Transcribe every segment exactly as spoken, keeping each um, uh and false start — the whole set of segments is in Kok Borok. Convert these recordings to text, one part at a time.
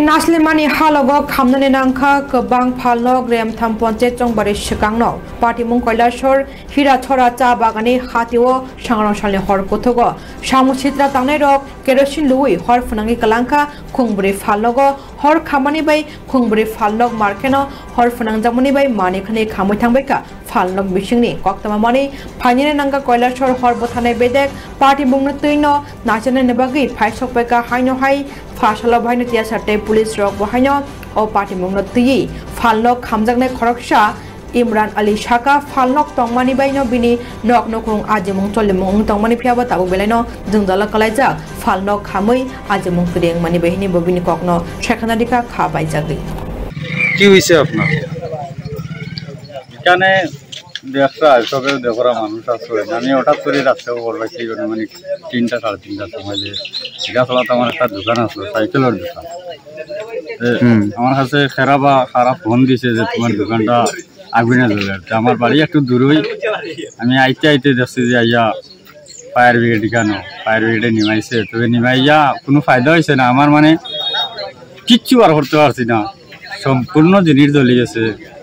Naslimani halogo khamnani nangkha kwbang phalnok, Remtham Ponchayat Chongbari swkangno. Patimung Kailasor Hirachora cha bagani hatio sangrongsalni hor kuthugo samung sitra tangnairok kerosene luwi hor phwnangwi kwlangkha khungbri phalnogo. Hor khamani bai khungbri phalnok markheno hor phwnangjakmani bai manikhwnwi khamwi thangbaikha. Phalnok bisingni koktwma manwi phainani nangkha Kailasor hor bwtharnai bedek. Patimungno twino nacharnani bagwi phaisokpaikha haino hai phasalo bahaino tiyasar tei police rok bahaino o patimungno twiwi phalnok khamjaknai khoroksa Imran Ali saka phalnok tongmani baino bini nok nukhung ajimung cholimung wng tongmani phiyaba tabuk belaino jwngjalo kalaijak phalnok khamwi ajimung kwrwi wngmani bai hwnwi bo bini kokno saikhanadikha kha baijagwi. কি হয়েছে আপনার? এখানে ব্যবসা, সবে দেখরা মানুষ আসলে। আমি হঠাৎ করে রাস্তায় খবর পাইছি, মানে, মানে, তিনটা, সাড়ে তিনটার সময় যে গাছতলাতে আমার একটা দোকান আসলো, সাইকেলের দোকান। এ, হুম। আমার কাছে খেরা বা খারাপ ফোন দিছে যে, "তোমার দোকানটা আগুনে জ্বলে।" তো আমার বাড়ি একটু দূরই। আমি আইতে আইতে দেখছি যে আইয়া ফায়ার ব্রিগেড কেন, ফায়ার ব্রিগেডে নিমাইছে। তবে নিমাইয়া কোনো ফায়দা হয়েছে না। আমার, মানে, কিচ্ছু বার করতে পারছি না, সম্পূর্ণ জিনিস জ্বলি গেছে।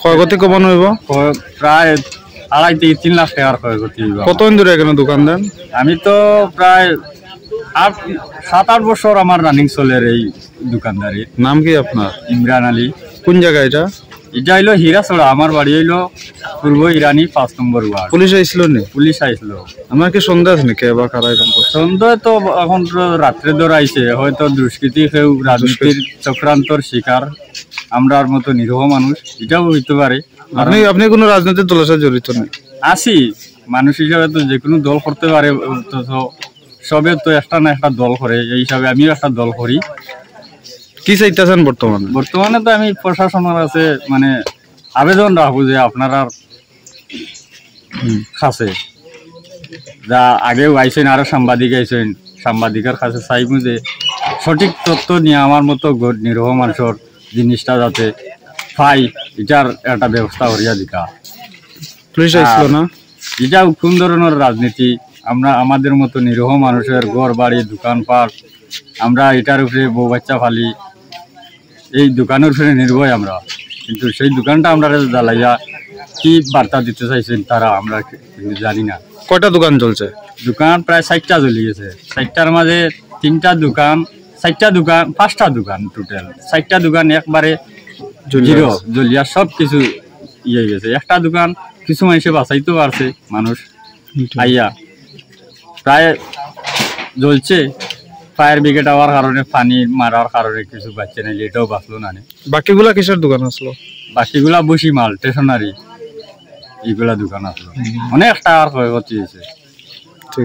ক্ষয়ক্ষতি কমান হইব? ক্ষয়-, প্রায় আড়াই থেকে তিন লাখ টাকার ক্ষয়ক্ষতি হইব। কতদিন ধরে এখানে দোকান দেন? আমি তো প্রায় আট, সাত আট বছর আমার রানিং চলের এই দোকানদারি। নাম কি আপনার? ইমরান আলী। কোন জায়গা এটা? এটা হইলো হীরাছড়া, আমার বাড়ি হইলো পূর্ব ইরানি পাঁচ নম্বর ওয়ার্ড। পুলিশ আইছিল নি? পুলিশ আইছিল। আমার কি সন্দেহ আছে নাকি এবার কারা এরকম করছে? সন্দেহ তো এখন তো রাত্রে ধরাইছে, হয়তো দুষ্কৃতী কেউ রাজনীতির দুষ্কৃতী। চক্রান্তর শিকার, আমরার মতো নিরীহ মানুষ, এটাও হইতে পারে। আপনি, আপনি কোনো রাজনৈতিক দলের সাথে জড়িত নেই? আছি, মানুষ হিসাবে তো যে কোনো দল করতে পারে, তো, তো সবে তো একটা না একটা দল করে, এই হিসাবে আমিও একটা দল করি। কি চাইতেছেন বর্তমানে? বর্তমানে তো আমি প্রশাসনের কাছে, মানে, আবেদন রাখবো যে আপনারা হুম। কাছে যা আগেও আইছেন, আরো সাংবাদিক আইছেন, সাংবাদিকের কাছে চাইবো যে সঠিক তথ্য নিয়ে আমার মতো গরিব নিরীহ মানুষের জিনিসটা যাতে পাই, এটার একটা ব্যবস্থা করিয়া দিতা। পুলিশ আইছিল আর না? এটা কোন ধরনের রাজনীতি? আমরা আমাদের মতো নিরীহ মানুষের ঘর বাড়ি, দোকানপাট, আমরা এটার উপরে বউ বাচ্চা পালি, এই দোকানের উপরে নির্ভর আমরা। কিন্তু সেই দোকানটা আমরা জ্বালাইয়া কি বার্তা দিতে চাইছেন তারা, আমরা কিন্তু জানি না। কয়টা দোকান চলছে? দোকান প্রায় ষাটটা জ্বলি গেছে। ষাটটার মাঝে তিনটা দোকান, চারটা দোকান, পাঁচটা দোকান টোটাল। চারটা দোকান একবারে জ্বলি জিরো, গেছে। জ্বলিয়া সব কিছু ইয়ে হয়ে গেছে। একটা দোকান কিছু মানুষে বাঁচাইতে পারছে মানুষ। হুম, ঠিক। আইয়া প্রায় জ্বলছে। ফায়ার ব্রিগেড আওয়ার কারণে, পানি মারার কারণে কিছু বাঁচছে না, এটাও বাঁচলো না নে। বাকিগুলা কিসের দোকান আসলো? বাকিগুলা বসি মাল, স্টেশনারি, এগুলা দোকান আসলো। হুম। অনেক টাকার ক্ষয়ক্ষতি হয়েছে। ঠিক আছে।